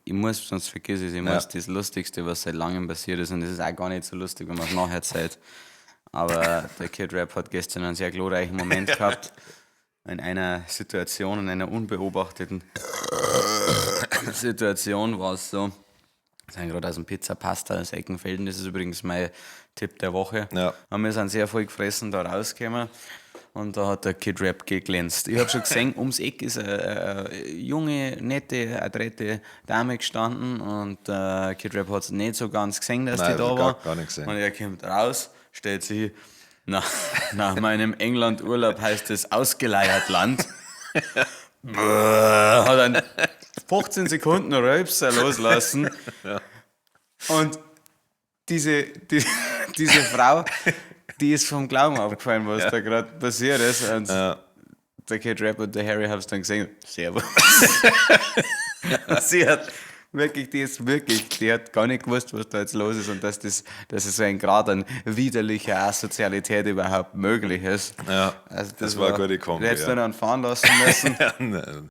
Ich muss, sonst vergiss ich es, ich muss das Lustigste, was seit langem passiert ist, und das ist auch gar nicht so lustig, wenn man es nachher erzählt. Aber der Kid Rap hat gestern einen sehr glorreichen Moment gehabt. In einer Situation, in einer unbeobachteten Situation war es so. Wir sind gerade aus dem Pizza Pasta aus Eckenfelden. Das ist übrigens mein Tipp der Woche. Und wir sind sehr voll gefressen da rausgekommen. Und da hat der Kid Rap geglänzt. Ich habe schon gesehen, ums Eck ist eine junge, nette, adrette Dame gestanden und Kid Rap hat es nicht so ganz gesehen, dass Nein, die da hab ich war. gar nicht gesehen. Und er kommt raus, stellt sich hin, nach meinem England-Urlaub heißt es ausgeleiert Land. Bäh, hat dann 15 Sekunden Rülpser loslassen. Und diese Frau, die ist vom Glauben abgefallen, was da gerade passiert ist. Und der Kid Rap und der Harry haben es dann gesehen. Servus. Sie hat wirklich, die ist wirklich, die hat gar nicht gewusst, was da jetzt los ist und dass es so ein Grad an widerlicher Asozialität überhaupt möglich ist. Ja, Also das war eine gute Kombi, Du hättest ja. nur einen fahren lassen müssen. Ja, nein.